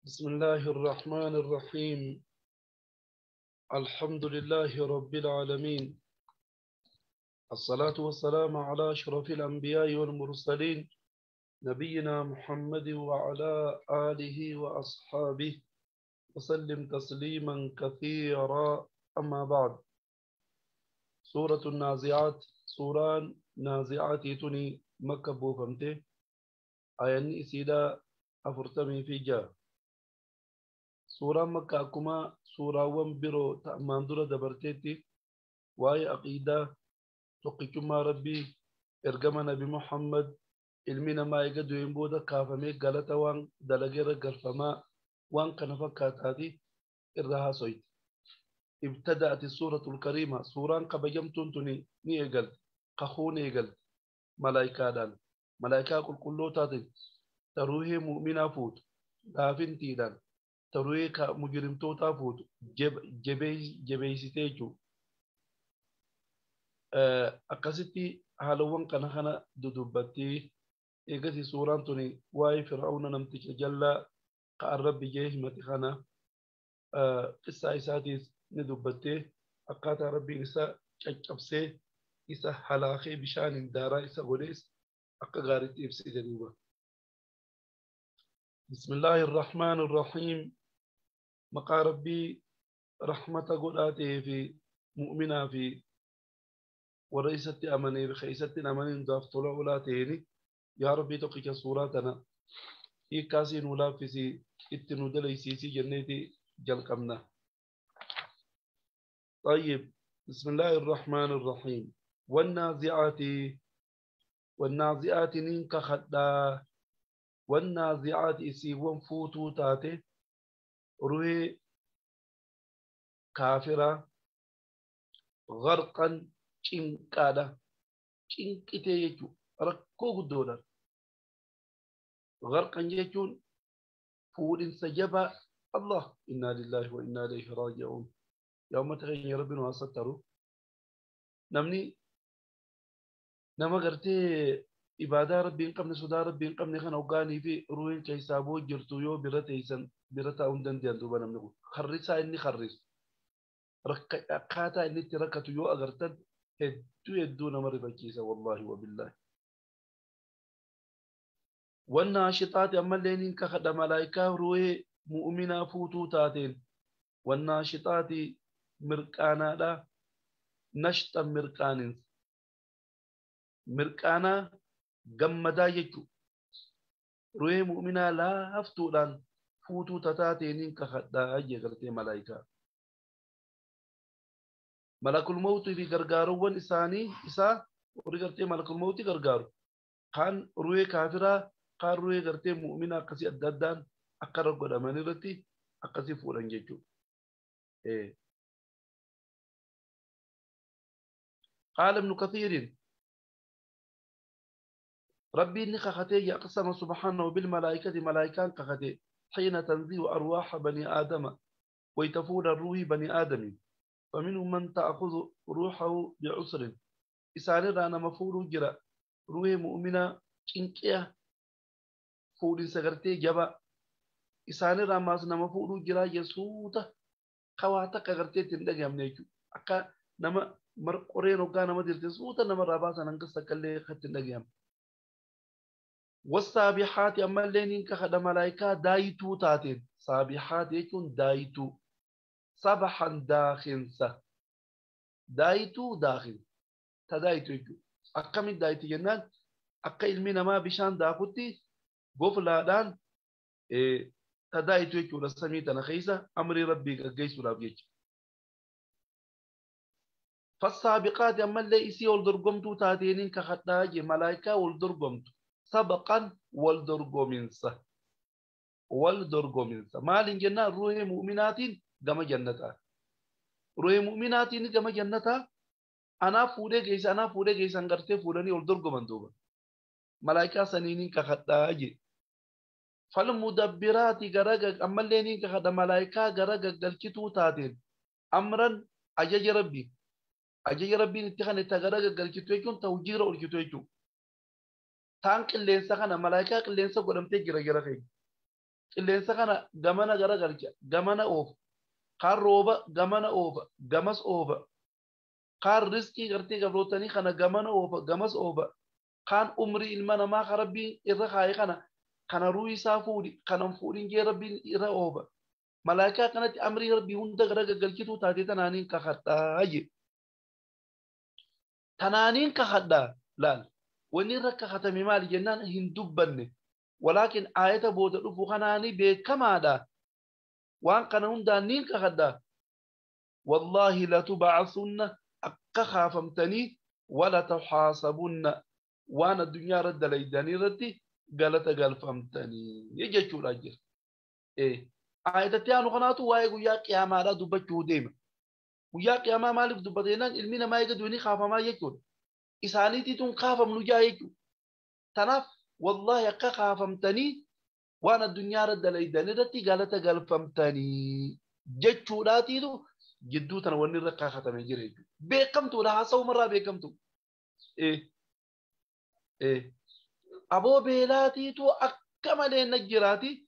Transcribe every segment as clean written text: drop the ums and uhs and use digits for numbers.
بسم الله الرحمن الرحيم. الحمد لله رب العالمين، الصلاة والسلام على أشرف الأنبياء والمرسلين، نبينا محمد وعلى آله وأصحابه وسلم تسليما كثيرا. أما بعد، سورة النازعات، سورة نازعات تني مكة بوفمته آياني سيدا أفرتمي في جا. سورة مكة كما سورة ومبرو تأمان دبرتيتي واي عقيدة تقيكما ربي إرقم نبي محمد ilmi namaa eega du'een booda kaafamee galata waan dalageerra galfamaa waan kana fakkaataati irra haasoyti. Ibtada'at suuratul kariima, suuraan kabajamtuun tuni ni eegalte, kakuun eegalte malaayikaadhaan, malaayikaa qulqullootaatiin taruuhee mu'minaa fuutu laafintiidhaan, taruuhee mujrimtootaa fuutu jabeessitee jechuudha. Akkasitti haalawwan kana kana dudubbattee eegasi suuraan tuni waa'ee Fir'aawna namticha jallaa ka'an rabbi jee himate kana qissaa isaatiis ni dubbattee akkaataa rabbiin isa caccabsee isa halaakee bishaaniin daaraa isa godhees akka gaariitti ibsite duuba. Bismillaahi irrahmaan irrahiim. Maqaa rabbii rahmata godhaa ta'ee fi mu'minaa fi warra isatti amanee fi isatti hin amanin hundaaf tola olaa ta'eeni. Yaa Rabbii tokkicha suuraa tana hiikkaasii nu laaffisii itti nu dalaysiisii jenneeti jalqabna. طيب، بسم الله الرحمن الرحيم. والنازعات، والنازعات نينك خدا، والنازعات إسيوان فوتو تاتي روحي كافرة غرقا چنكادا چنكتي يجو ركو قدودا غرقا يجون فول سجبا. الله، إنا لله وإنا إليه راجعون. يوم تغير ربنا وستروا نمني نما قرتي إبادة ربي قبل صدا ربي قبل خنا وقاني في روين كيسابو جرتو يو برتيسن برتا أندن ديان دوبا نمني خريسا إني خريس ركاتا إني تركتو يو أغرتن هدو يدو نمر بكيسا والله وبالله. والناشطات أما اللينين كخد ملايكة روي مؤمنة فوتو تاتين. والناشطات مركانا لا نشطا مركانين مركانا جمدا يجو روي مؤمنة لا هفتو لان فوتو تاتين كخد أي غرتي ملايكة. ملك الموت في غرغارو إساني إسا ورغرتي ملك الموت غرغارو كان روي كافرة كان روي غرتي مؤمنة قسي أددان أقرب قدامني رتي أقسي فورن جيجو. قال ابن كثير ربي إني خختي يقسم سبحانه بالملائكة ملائكان خختي حين تنزيه أرواح بني آدم ويتفون الروح بني آدم، فمنهم من تأخذ روحه بعسر إسان رانا مفور جرا روح مؤمنة إنكيا فور سغرتي جبا إسان راماس نمفور جرا يسوتا خواتك غرتي تندقى منيكو أكا نما مرقرين وقا نما ديرتي سوتا نما راباسا ننقص كاللي خط تندقى. والسابحات أما اللين كخد ملايكا دايتو تاتين. سابحات يكون دايتو سبحا داخنسا دايتو داخل تدايتو يجو أكمل دايتو جنان أكا علمنا ما بشان داخوتي غفلادان تدايتو يجو رسميتنا خيسا أمري ربي قيسو رابيج. فالسابقات أما اللي إسي والدرقمتو تاتينين كخطاجي ملايكا والدرقمتو سبقا والدرقمنسا والدرقمنسا مالين جنان روح مؤمنات gama jannataa ruhee mu'minaatiin gama jannataa anaa fuudhee geessa anaa fuudhee geessan gartee fuudhanii ol dorgoman duuba malaayikaa saniiniin kakadhaa je. Falmudabbiraati gara ammallee niin kakadha malaayikaa gara gaggalchituu taateen amran ajaja rabbii ajaja rabbiin itti kan itti gara gaggalchitu jechuun ta'u jiira olchitu jechuudha. Taan qilleensa kana malaayikaa qilleensa godhamtee jira jira keenya. Qilleensa kana gamana garagalcha gamana oofa. Kaan rooba gamana oofa gamas oofa. Kaan riskii gartee gabrootanii kana gamana oofa gamas oofa. Kaan umrii ilma namaa ka rabbiin irra kaaye kana kana ruuhi isaa fuudhi kanan fuudhin jee rabbiin irra oofa. Malaayikaa kanatti amrii rabbii hunda gara gaggalchituu taate tanaaniin kakadhaa je. Tanaaniin kakadhaa laal. Wanni irra kakatame maali jennaan hin dubbanne. Walaakin aayata booda dhufu kanaanii beekamaadha. Waan kana hundaan niin kakadhaa. Wallaahi latub'asunna akka kaafamtanii wala tuhaasabunna waan addunyaa irra dalaydanii irratti galata galfamtanii jechuudha jira. Aayatatti aanu kanaatu waa'ee guyyaa qiyaamaadhaa dubbachuu deema. Guyyaa qiyaamaa maaliif dubbate jennaan ilmi namaa eega du'anii kaafamaa jechuudha. Isaaniitiituun kaafamnu jaa jechuudha. Tanaaf wallaahi akka kaafamtanii waan addunyaa irra dalaydanii irratti galata galfamtanii jechuudhaatiitu jidduu tana wanni irra kakatame jira jechuudha. Beekamtuudha haasawumarraa beekamtu. Aboo beelaatiitu akka malee na jiraati.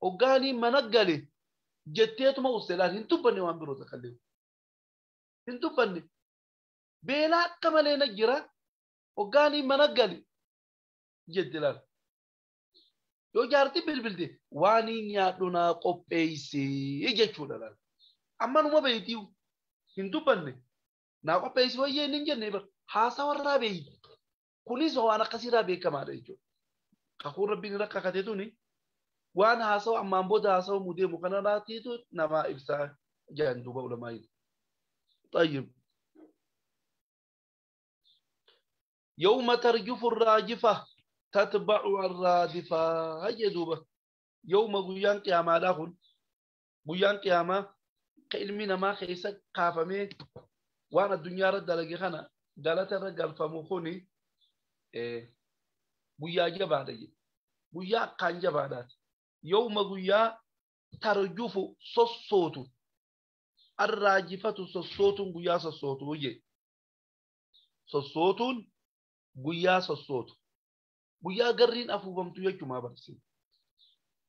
Hoggaanii mana gale jetteetuma usteelaan hin dubbanne waan biroo takka illee. Hin dubbanne. Beelaa akka malee na jira. Hoggaanii mana gale jette laal. Yoo jaarti bilbilte waan nyaadhu naa qopheessee jechuudha laal. Amma numa beeytiiw hin dubbanne. Naa qopheessi wayyee inni hin jenne bara haasawarraa beeyti. Kunis waan akkasiirraa beekamaadha jechuudha. Kakuun rabbiin irra kakate tuni waan haasawa ammaan booda haasawa deemu kanarraatiitu namaa ibsaa jedhan duuba ulamaa'iin. طيب يوم ترجف الراجفة تتبع الرادفة هيا دوبا يوم غيان قيامة لاخن غيان قيامة كإلمنا ما خيسا قافمي وانا الدنيا رد لقي خنا قالت الرجال فمخوني غيا جبادة غيا كان جبادات يوم غيا ترجف صوت الراجفة صوت غيا صوت وجه صوت guyyaa sossootu guyyaa garriin afuufamtu jechumaa barsiin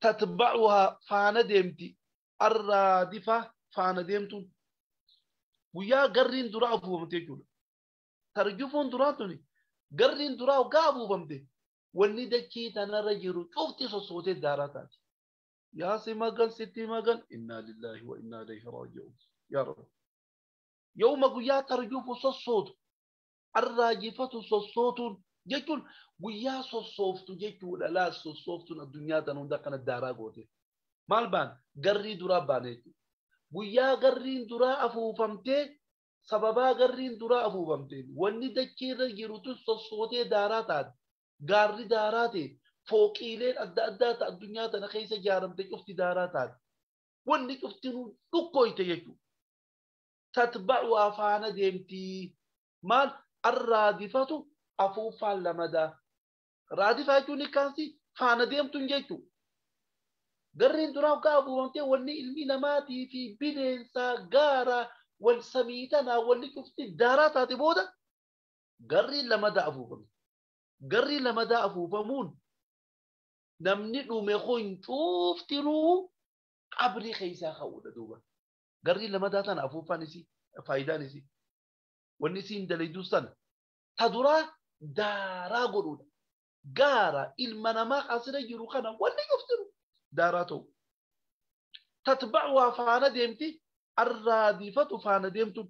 tatba'uhaa faana deemti arraadifa faana deemtuun guyyaa garriin duraa afuufamte jechuudha. Tarjufuun duraa tuni garriin duraa hoggaa afuufamte wanni dachii tanarra jiru cufti sossootee daaraa taati. Yaa si magan sitti magan innaa lillaahi wa innaa ilayhi raaji'uun yaa rabbi. Yooma guyyaa tarjufu sossootu arraajifatu sossootuun jechuun guyyaa sossooftu jechuudha. Laa sossooftuun addunyaa tan hunda akkana daaraa goote. Maal baan garrii duraa baane jechuudha. Guyyaa garriin duraa afuufamtee sababaa garriin duraa afuufamtee wanni dachiirra jirutu sossootee daaraa taate. Gaarri daaraa ta'e fooqiileen adda addaa ta'a addunyaa tana keessa ijaaramte cufti daaraa taate. Wanni cuftinuu dhukkooyte jechuudha. Tatba'u afaana deemtii maal arraadifatu afuuffaan lamadaa. Raadifaa jechuun hiikkaansi faana deemtuun jechuudha. Garriin duraa hoggaa afuufamtee wanni ilmi namaatii fi bineensaa gaara wal samii tanaa wanni cufti daaraa taate booda garriin lamadaa afuufamte. Garri lamadaa afuufamuun namni dhume kun cuftinuu qabrii keessaa ka'uudha duuba. Garri lamadaa tana afuuffaan isii faayidaan isii wanni isiin dalayduu sana ta duraa daaraa godhuudha. Gaara ilma namaa asirra jiru kana wanni cuftinuu daaraa ta'u. Tatba'uhaa faana deemti arraadifatu faana deemtu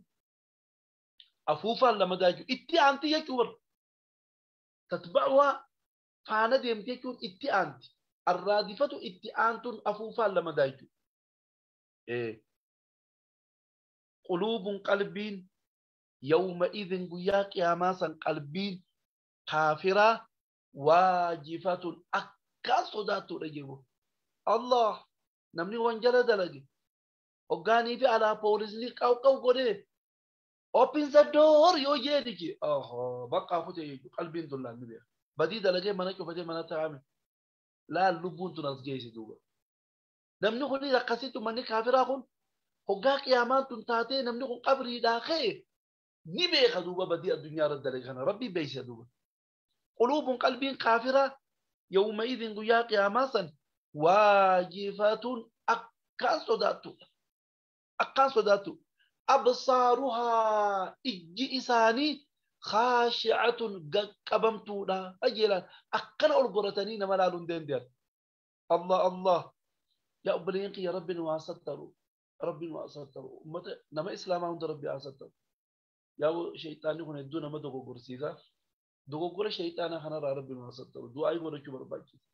afuuffaan lamadaa jechuudha. Itti aanti jechuudha. Tatba'uhaa faana deemti jechuun itti aanti. Arraadifatu itti aantuun afuuffaan lamadaa jechuudha. Quluubun qalbiin yawma idin guyyaa qiyaamaa san qalbiin kaafiraa waajifatun akkaan sodaattuudha jiru. Allah namni wanjala dalage hoggaanii fi alaa poolisni qawqaw godhee open the door yoo jedhiki bakka kute jechuudha qalbiin tun laal ni beeka. Badii dalagee mana cufatee mana taa'ame laal lubbuun tun as geessi duuba. Namni kun akkasitti manni kaafiraa kun hoggaa qiyaamaan tun taatee namni kun qabriidhaa ka'e ni beeka duuba badii addunyaa irra dalage kana rabbii beeksisa duuba. Quluubun qalbiin kaafiraa yawma idin guyyaa qiyaamaa san waajifatun akkaan sodaattu akkaan sodaattu absaaruhaa ijji isaanii khaashi'atun qaqqabamtuudha ajeelaan akkana ol goratanii nama laaluu hin danda'an. Allah Allah yaa obboleeyyan kiyya rabbiin waa sattaru rabbiin waa sattaru ummata nama islaamaa hunda rabbi haa sattaru. Yaa shayxaanni kun hedduu nama dogoggorsiisa. Dogoggora shayxaanaa kanarraa rabbiin waa sattaru du'aa godhachuu barbaachisa.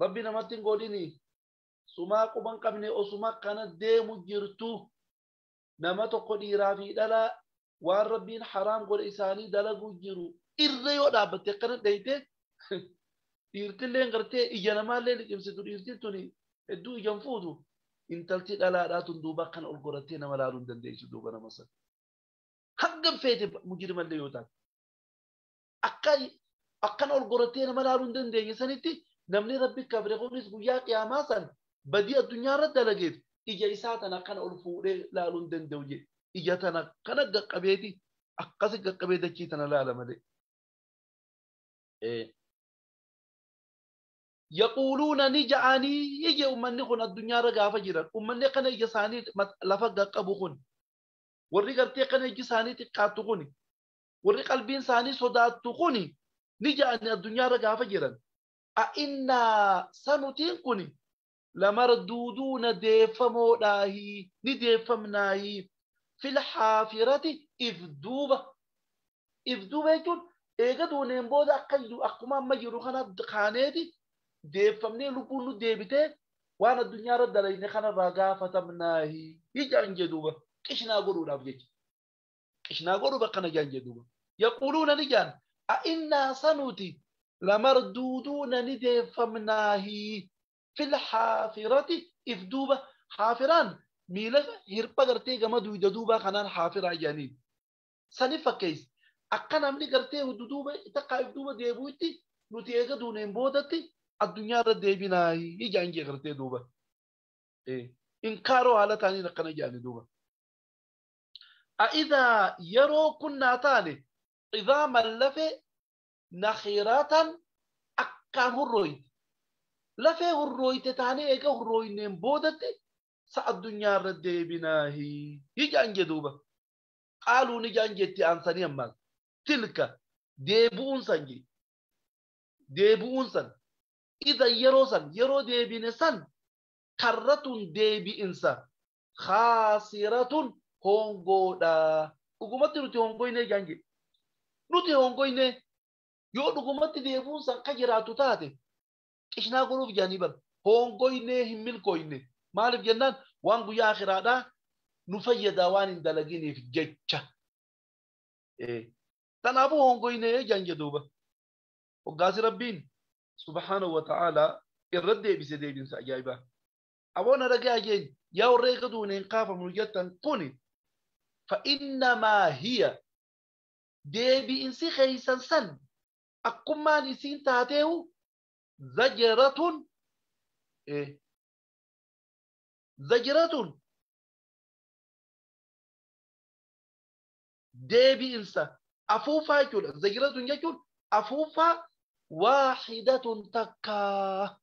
Rabbi namatti hin godhini sumaa quban qabne osuma kana deemu jirtu nama tokko dhiiraa fi dhalaa waan rabbiin haraam godhe isaanii dalagu jiru irra yoo dhaabbatte akkana dhayite dhiirtillee gartee ija namaallee liqimsitu dhiirtiin tuni hedduu ijan fuutu intalti dhalaadhaa tun duuba akkana ol gorattee nama laaluu hin dandeessu duuba nama sana. Hangam feete mujrimallee yoo taate akka akkana ol gorattee nama laaluu hin dandeenye sanitti namni rabbi kabre kunis guyyaa qiyaamaa san badii addunyaa irra dalageef ija isaa tana akkana ol fuudhee laaluu hin danda'u jedhe. Ija tana kana qaqqabeeti akkasi qaqqabee dachii tana laala malee. Yaquuluuna ni ja'anii ije ummanni kun addunyaarra gaafa jiran ummanni kana ija isaanii lafa qaqqabu kun warri gartee kana iji isaanii xiqqaattu kun warri qalbiin isaanii sodaattu kun ni ja'anii addunyaarra gaafa jiran. A'innaa sanutiin kun lamarduuduuna deeffamoodhaahi ni deeffamnaahi. في الحافرة إفدوبة إفدوبة يجون إيجا دونين بودا أقيدو أقوما مجرو خانا خانيتي ديفمني لبونو ديبتي وانا الدنيا رد لين خانا راقا فتمناهي يجان جدوبة كشنا قولوا لابجيج كشنا قولوا بقنا جان جدوبة يقولون نجان أئنا سنوتي لمردودون نديفمناهي في الحافرة إفدوبة حافران miila hirpha gartee gama duyda duubaa kanaan haafiraa jedhaniin. Sani fakkeessi. Akka namni gartee duuba takkaa if duuba deebi'utti nuti eega duuneen boodatti addunyaarra deebinaa ijaan jee gartee duuba. Inkaaroo haala taaniin akkana jedhani duuba. A'idaa yeroo kunnaa taane idaaman lafee nakhiraatan akkaan hurrooyte. Lafee hurrooyte taanee eega hurrooyneen boodatti sa addunyaarra deebinaahi ijaan jedhuuba. Qaaluun ijaan jetti aansanii ammaas. Tilka deebi'uun san jee. Deebi'uun san. Idan yeroo san yeroo deebine san karratun deebi'insa. Khaasiratun hongoodha. Dhugumatti nuti hongoyne ijaan jee. Nuti hongoyne yoo dhugumatti deebi'uun san ka jiraatu taate qishnaa godhuuf jaanii bara. Hongoyne hin milkooyne. Maaliif jennaan waan guyyaa akhiraadhaa nu fayyadaa waan hin dalaginiif jecha. Kanaafuu hongoyne jaan jedhuuba. Hoggaasi rabbiin subhaanahu wa ta'aalaa irra deebise deebinsa ajaa'ibaa. Aboon ragaa jeen yaa warra eega duune hin kaafamu jettan kuni fa'innamaa hiya deebi'insi keeysan san akkummaan isiin taateehu zajaratun zajiratun deebi'insa afuufaa jechuudha. Zajiratun jechuun afuufaa waaxidatun takkaa.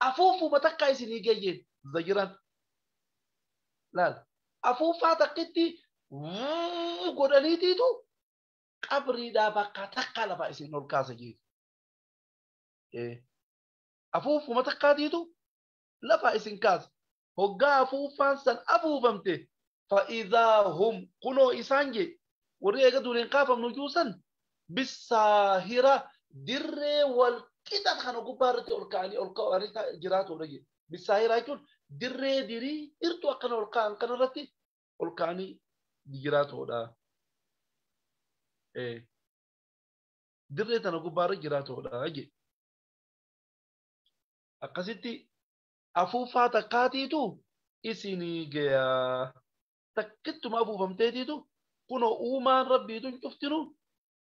Afuufuma takkaa isinii geeyyeen zajiran. Laal afuufaa takkitti godhaniitiitu qabriidhaa bakka takkaa lafaa isin ol kaasa jeeti. Afuufuma takkaatiitu lafa isin kaasa. Hoggaa afuufaan san afuufamte fa'idaa hum kunoo isaan jee warri eega duuneen kaafamnu juusan bisaahira dirree wal qixa kana gubbaa irratti ol ka'anii ol ka'anii jiraatudha jee. Bisaahira jechuun dirree dirii hirtuu akkana ol ka'an kanarratti ol ka'anii jiraatudha. Dirree tana gubbaa irra jiraatudha jee. Akkasitti afuufaa takkaatiitu isinii gayaa. Takkittuma afuufamteetiitu kunoo uumaan rabbiitu hin cuftinu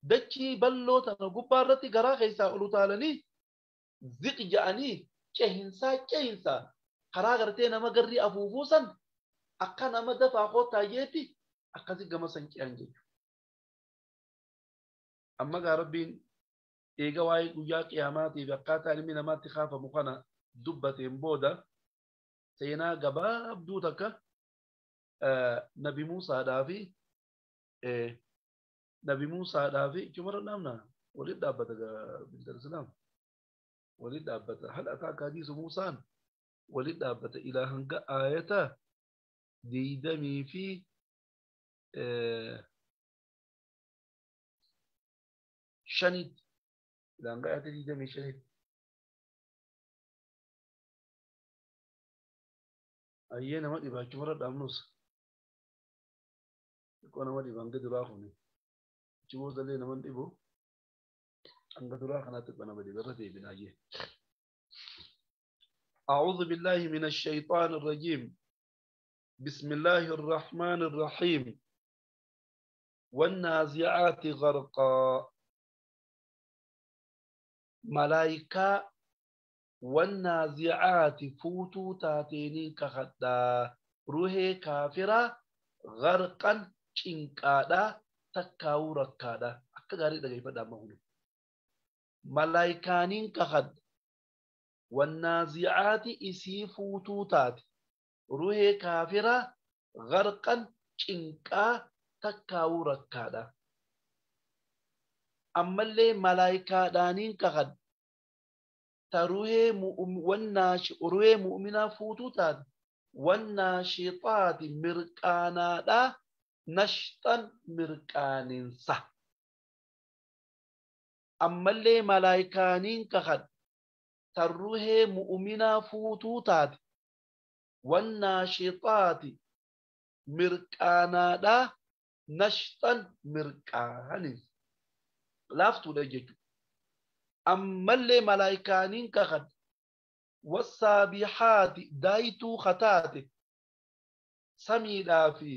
dachii bal'oo tana gubbaa irratti garaa keessaa ol utaalanii ziq ja'anii cehinsaa cehinsaa karaa gartee nama garrii afuufuu san akka nama dafaa koottaa jeetti akkasi gama san ce'an jechuudha. Amma gaa rabbiin Eega waa'ee guyyaa qiyaamaatiif akkaataa ilmi namaatti kaafamu kana dubbateen booda seenaa gabaabduu takka Nabi Muusaadhaa fi Nabi Muusaadhaa fi jumara dhaabna walitti dhaabbata bintal Islaam walitti dhaabbata hal ataaka hadiisu Muusaan walitti dhaabbata ilaa hanga aayata 25tti ilaa hanga aayata 25tti ayyee nama dhibaa jumara dhaabnus xiqqoo nama dhiba hanga duraa kuni achi boodallee nama dhibu hanga duraa kanaatti xiqqoo nama dhiba irra deebina ayyee. أعوذ بالله من الشيطان الرجيم بسم الله الرحمن الرحيم والنازعات غرقا ملائكة والنازعات فوتو تاتيني كخدا روحي كافرة غرقا cinqaadha takkaawuu rakkaadha akka gaarii dhageeffadha amma kun malaayikaaniin kakadha wannaazicaati isii fuutuu taate ruhee kaafira garqan cinqaa takkaawuu rakkaadha ammallee malaayikaadhaaniin kakadha ta ruhee mu'uminaa fuutuu taate wannaashixaati mirqaanaadha nashxan mirqaaninsa ammallee malaayikaaniin kakadha ta ruhee mu'uminaa fuutuu taate wannaashixaati mirqaanaadha nashxan mirqaaninsa laaftuudha jechuudha ammallee malaayikaaniin kakadha wassaabihaati daayituu kataate samiidhaa fi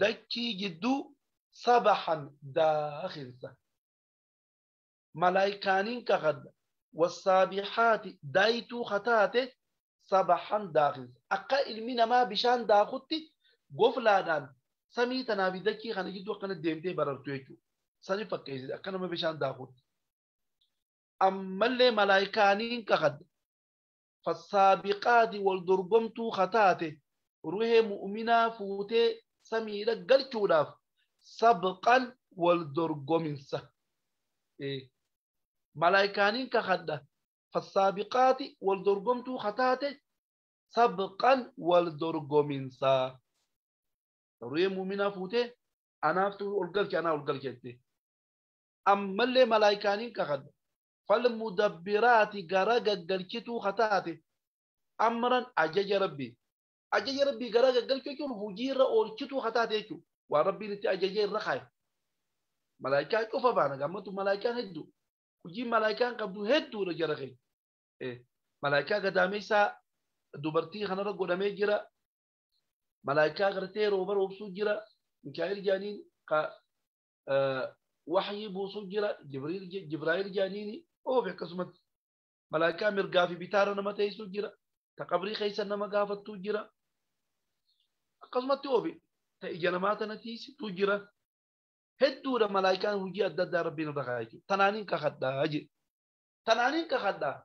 dachii jidduu sabaxan daakinsa malaayikaaniin kakadha wassaabihaati daayituu kataate sabaxan daakinsa akka ilmi namaa bishaan daakutti goflaadhaan samii tanaa fi dachii kana jidduu akkana deemtee barartu jechuudha sani fakkeessite akka nama bishaan daakutti ammallee malaayikaaniin kakadha fassaabiqaati wal dorgomtuu kataate ruhee mu'uminaa fuutee samiidha galchuudhaaf sabqan wal dorgominsa malaayikaaniin kakadha fassaabiqaati wal dorgomtuu kataate sabqan wal dorgominsa ruhee mu'uminaa fuutee anaaftu ol galche anaa ol galche jette ammallee malaayikaaniin kakadha falmudabbiraati gara gaggalchituu kataate amran ajaja rabbii ajaja rabbii gara gaggalchuu jechuun hojiirra oolchituu kataate jechuudha waan rabbiin itti ajajee irra kaaye malaayikaa cufa baana gammatu malaayikaan hedduu hojii malaayikaan qabdu hedduudha jara keenya malaayikaa gadaameessaa dubartii kanarra godhamee jira malaayikaa gartee rooba roobsuu jira mikaa'el jaaniin ka waxyii buusuu jira jibraayil jaaniini oofi akkasumatti malaayikaa mirgaa fi bitaara nama teessuu jira ta qabrii keessa nama gaafattuu jira akkasumatti oofi ta ija namaa tana tiisituu jira hedduudha malaayikaan hojii adda addaa rabbiin irra kaa'e jechuudha tanaaniin kakadhaa jedhe tanaaniin kakadhaa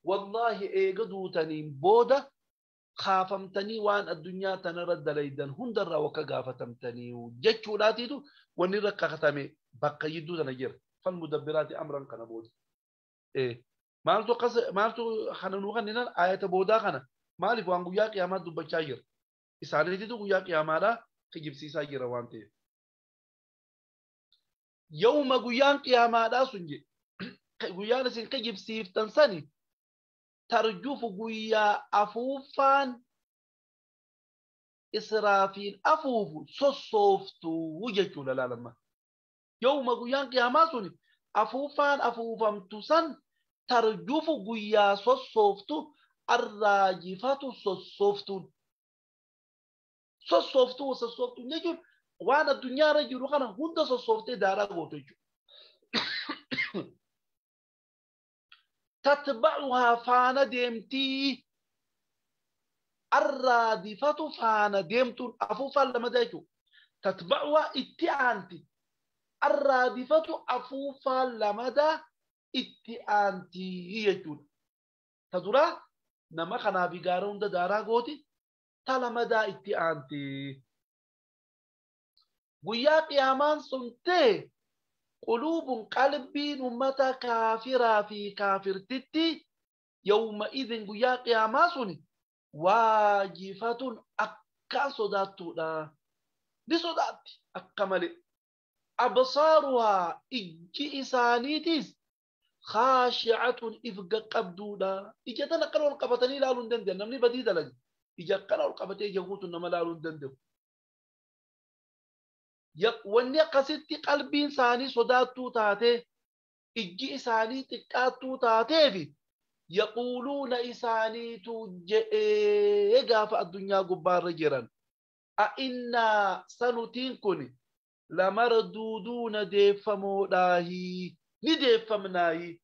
wallaahi eega duutaniin booda kaafamtanii waan addunyaa tanarra dalaydan hundarraa wakka gaafatamtanii jechuudhaatiitu wanni irra kakatame bakka jidduu tana jira falmudabbiraati amran kana booda maaltu akkas maaltu kana nuu kenninan ayata boodaa kana maaliif waan guyyaa qiyaamaa dubbachaa jira isaaniititu guyyaa qiyaamaadhaa kijibsiisaa jira waan ta'eef yawma guyyaan qiyaamaadhaa sun jedhe guyyaan isin kijibsiiftan sani tarjufu guyyaa afuuffaan israafiil afuufu sossooftuu jechuudha laalamma yawma guyyaan qiyaamaa sun afuuffaan afuufamtu san tarjufu guyyaa sossooftu arraajifatu sossooftuun sossooftuu sossooftuun jechuun waan addunyaarra jiru kana hunda sossooftee daaraa gootu jechuudha. Tatba'uhaa faana deemtii arraadifatu faana deemtuun afuuffaan lama jechuudha. Tatba'uhaa itti aanti arraadifatu afuuffaan lamadaa Itti aantii jechuudha. Ta duraa nama kanaa fi gaara hunda daaraa gooti ta lamadaa itti aantii. Guyyaa qiyaamaan sun ta'e quluubun qalbiin ummata kaafiraa fi kaafirtitti yawma idin guyyaa qiyaamaa sun waajifatun akkaan sodaattuudha. Ni sodaatti akka malee. Absaaruhaa ijji isaaniitis khaashi'atun ifga qabduudha. Ija tana akkana ol qabatanii ilaaluu hin danda'an. Namni badii dalage ija akkana ol qabatee ija guutuun nama ilaaluu hin danda'u. Wanni akkasitti qalbiin isaanii sodaattuu taatee ijji isaanii xiqqaattuu taateefi yaquuluuna isaaniitu je'ee gaafa addunyaa gubbaarra jiran. A'innaa sanutiin kun lamarduuduuna deeffamoodhaahi ni deeffamnaayi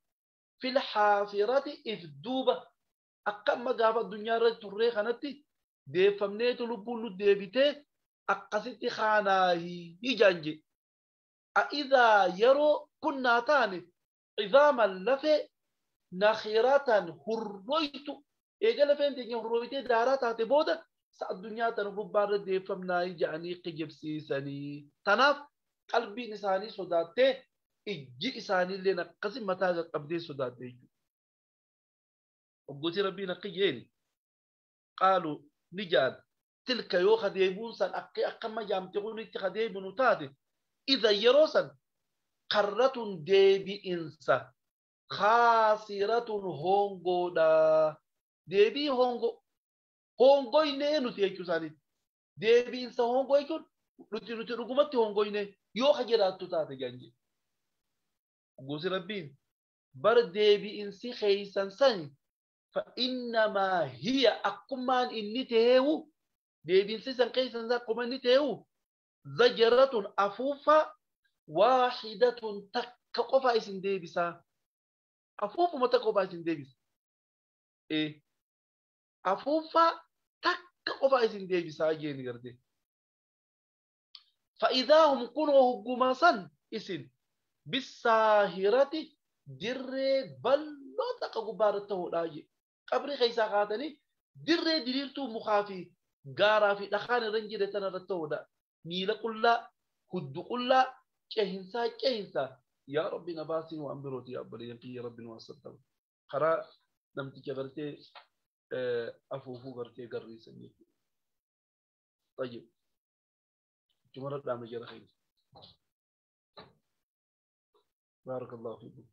fil haafirati if duuba akka amma gaafa addunyaa irra turree kanatti deeffamneetu lubbuun nu deebitee akkasitti kaanaahi ijaan jedhe. A'idhaa yeroo kunnaa taane idaaman lafee nakhiratan hurroytu eega lafeen teenya hurroytee daaraa taate booda sa addunyaa tana gubbaarra deeffamnaayi jedhanii kijibsiisanii. Tanaaf qalbiin isaanii sodaattee ijji isaaniillee akkasi mataa qaqqabdee sodaatte jechuudha. Oggootii rabbiin akka jeeni qaalu ni jedhan tilka yoo kadeebuun san akka akkama jaamte kun itti kadeebinu taate idha yeroo san karratun deebi'insa khaasiratun hongoodha. Deebii hongo hongoynee nuti jechuu isaaniiti. Deebi'insa hongoo jechuun nuti dhugumatti hongoynee yoo ka jiraattu taate janje. Gosi rabbiin bar deebi'insi keeysan sani fa'innamaa hiya akkumaan inni teewu deebiinsi san keeysan akkuma inni teewu zajaratun afuufa waahidatun takka qofa isin deebisaa. Afuufuma takka qofa isin deebisa. Afuufa takka qofa isin deebisaa jeeni garte. Fa'idaa hum kunoo huggumaa san isin bisaahirati dirree bal'oo takka gubbaarra ta'uudhaa je. Qabrii keessaa kaatanii dirree diriirtuu mukaa fi gaaraa fi dhakaan irra hin jirre tana irra ta'uudha. Miila qullaa, huddu qullaa, cehinsaa cehinsaa. Yaa Rabbi na baasiin waan birooti yaa obboleeyyan kiyya Rabbi nu assattama. Karaa namticha gartee afuufuu gartee garriisan jechuudha. Tayyib. Jumara dhaame jara keenya. بارك الله فيكم.